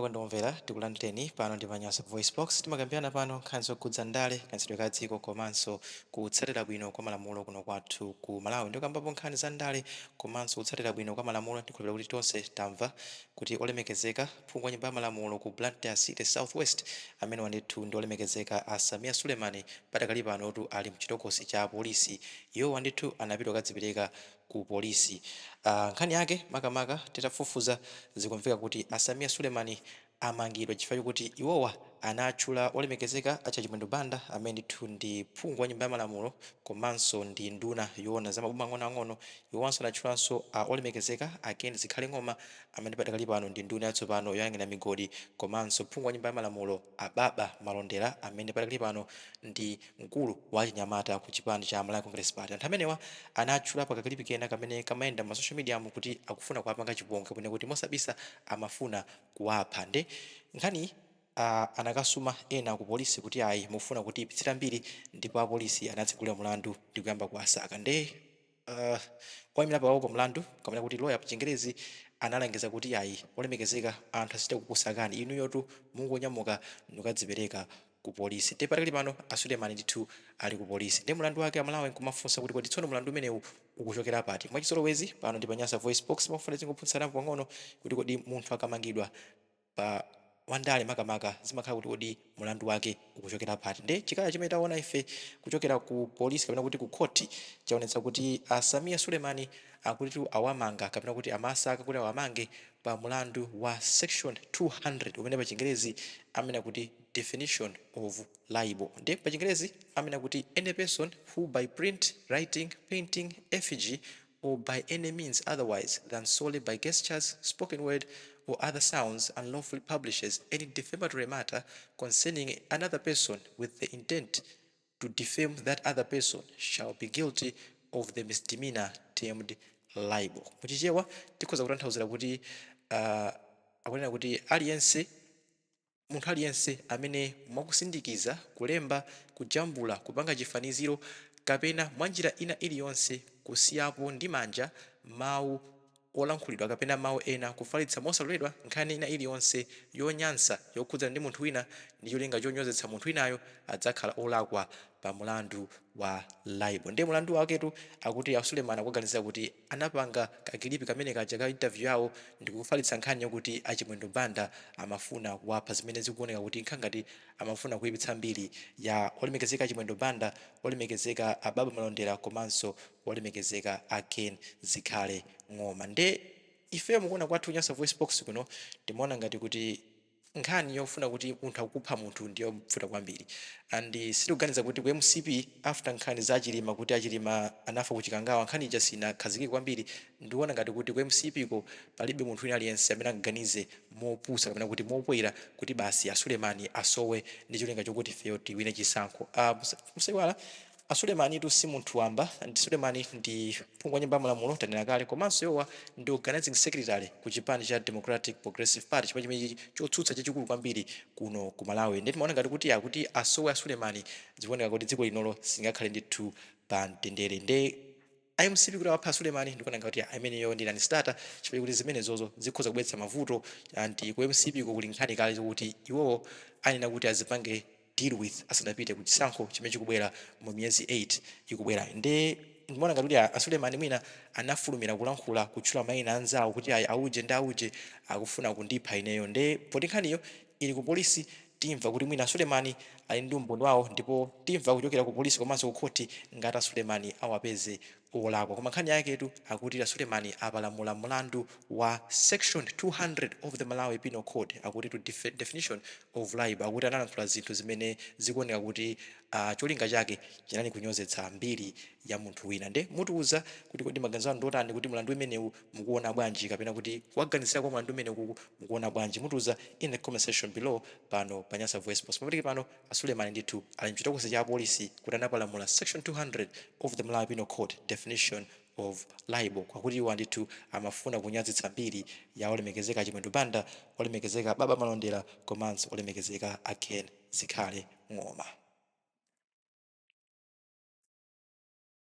Okondedwa omvera, tikulandireni pano ndi pa Nyasa Voice Box. Timakambirana pano nkhani zokhudza ndale, kayendetsedwe ka dziko komanso kutsatira bwino kwa malamulo kuno kwathu ku Malawi. Ndikukambapo nkhani za ndale komanso kutsatira bwino kwa malamulo, ndikhulupirira kuti tonse tamva kuti olemekezeka phungu wa Nyumba ya Malamulo ku Blantyre City South West, amene ndithu ndi olemekezeka a Sameer Suleman, padakali panotu ali mchitokosi cha polisi. Iwowa ndithu anapita kukadzipereka ku polisi. Nkhani yake makamaka titafufuza, zikumveka kuti a Sameer Suleman amangidwa chifukwa chokuti iwowa anatchula olemekezeka a Chimwendo Banda, amene ndithu ndi phungu wa Nyumba ya Malamulo komanso ndi nduna yoona za maboma ang'onoang'ono. Iwowanso anatchulanso a olemekezeka a Ken Zikhale Ng'oma, amene padakali pano ndi nduna yatsopano yoyang'anira migodi, komanso phungu wa Nyumba ya Malamulo a Baba Malondera, amene padakali pano ndi mkulu wa chinyamata ku chipani cha Malawi Congress Party. Anthu amenewa anatchula pa ka clip kena kamene kamayenda ma social media mu kuti akufuna kuwapanga chipongwe, kapena kuti mosabisa amafuna kuwapha. Nde nkhani anakasuma ena ku polisi kuti ayi, mufuna kuti ipitsira mbiri, ndipo apolisi anatsegulira mulandu ndi kuyamba kuwasaka. Nde oyimira pawo pa mlandu, kapena kuti lawyer pa Chingerezi, analangiza kuti ayi, olemekezeka, anthu asachite kukusakani inuyotu, mungonyamuka ndikukadzipereka ku polisi. Ndi patakali pano a Suleman ndithu ali ku polisi. Ndi mulandu wake, Amalawi nkumafunsa kuti kodi tsono mulandu umenewu ukuchokera pati? Mwachizolowezi pano ndi pa Nyasa Voice Box, mafuna zingophunzitsanapo pang'ono kuti kodi munthu akamangidwa pa wandale makamaka zimakhala kuti kodi mulandu wake ukuchokera pati? Nde chikalata chimene taona ife kuchokera ku polisi kapena kuti ku khoti chaonetsa kuti a Sameer Suleman akutitu awamanga, kapena kuti amasaka kuti awamange pa mulandu wa section 200, umene pa Chingerezi amene kuti definition of libel. Nde pa Chingerezi amene kuti any person who by print, writing, painting, effigy or by any means otherwise than solely by gestures, spoken word, or other sounds unlawfully publishes any defamatory matter concerning another person with the intent to defame that other person shall be guilty of the misdemeanor termed libel. Muchichewa tikhoza kutanthauzira kuti akunena kuti aliyense, munthu aliyense amene mwakusindikiza, kulemba, kujambula, kupanga chifaniziro kapena mwanjira ina iliyonse kusiyapo ndi manja, mawu olankhulidwa kapena mawu ena, kufalitsa mosaloledwa nkhani ina iliyonse yonyansa yokhudzana ndi munthu wina ndi cholinga chonyozetsa munthu winayo, adzakhala olakwa pa mulandu wa libel. Ndiye mulandu waketu akuti a Suleman akuganizira kuti anapanga ka clip kamene kaja ka interview yawo ndikufalitsa nkhani yokuti a Chimwendo Banda amafuna kuwapha, zimene zikuoneka kuti nkhangati amafuna kuyipitsa mbiri ya olemekezeka Chimwendo Banda, olemekezeka a Baba Malondera komanso olemekezeka a Ken Zikhale Ng'oma. Nde ifeyo mukuona kwathu Nyasa Voice Box kuno timaona ngati kuti nkhani yofuna kuti munthu akupha munthu ndiyo mfuta kwambiri, and sitikuganiza kuti ku MCP after nkhani za Achilima, kuti Achilima anafa kuchikangawa, nkhani ija sinakhazikike kwambiri. Ndikuona ngati kuti ku MCP ko palibe munthu wina aliyense amene angaganize mopusa kapena kuti mopoyera kuti basi a Sulemani asowe ndi cholinga chokuti ifeyo tiwine chisankho. Musayiwala, a Sulemani tu si munthu wamba. Ndi Sulemani ndi phungu wa Nyumba ya Malamulo, tanena kale, komanso iwowa ndi organizing secretary ku chipani cha Democratic Progressive Party, chipani chimene chotsutsa chachikulu kwambiri kuno ku Malawi. Ndiye timaona ngati kuti akuti asowe a Sulemani, zikuoneka kuti dziko linolo singakhale ndithu pa mtendere. Nde MCP kuti awapha Sulemani, ndikuona ngati ameneyo ndi non-starter, chifukwa kuti zimenezozo zikhoza kubweretsa mavuto. And ku MCP ko kuli nkhani kale zokuti iwowo anena kuti azipange deal with asanapite ku chisankho chimene chikubwera mu miyezi 8 ikubwera. Nde ndimaona ngati kuti a Sulemani mwina anafulumira kulankhula, kutchula mayina anzawo kuti ayi, auje ndi auje akufuna kundipha ineyo. Nde poti nkhaniyo ili ku polisi, timva kuti mwina a Sulemani ali ndi umboni wawo, ndipo timva kuchokera ku polisi komanso ku khoti ngati a Sulemani awapeze olakwa. Koma nkhani yaketu akuti a Sulemani apalamula mlandu wa section 200 of the Malawi Penal Code, akuti to definition of libel. Akuti analankhula zinthu zimene zikuoneka kuti cholinga chake chinali kunyozetsa mbiri ya munthu wina. Nde mutiuza kuti kodi maganizo anu ndiotani, kuti mlandu umenewu mukuona bwanji, kapena kuti kuwaganizira kwa mlandu umenewu kuku mukuona bwanji? Mutiuza in the comment section below pano pa Nyasa Voice Box. Mapatiki pano a Sulemani ndithu ali mchitokosi cha apolisi kuti anapalamula section 200 of the Malawi Penal Code, definition of libel, kwakuti iwo ndithu amafuna kunyazitsa mbiri ya olemekezeka Chimwendo Banda, olemekezeka Baba Malondera komanso olemekezeka a Ken Zikhale Ng'oma.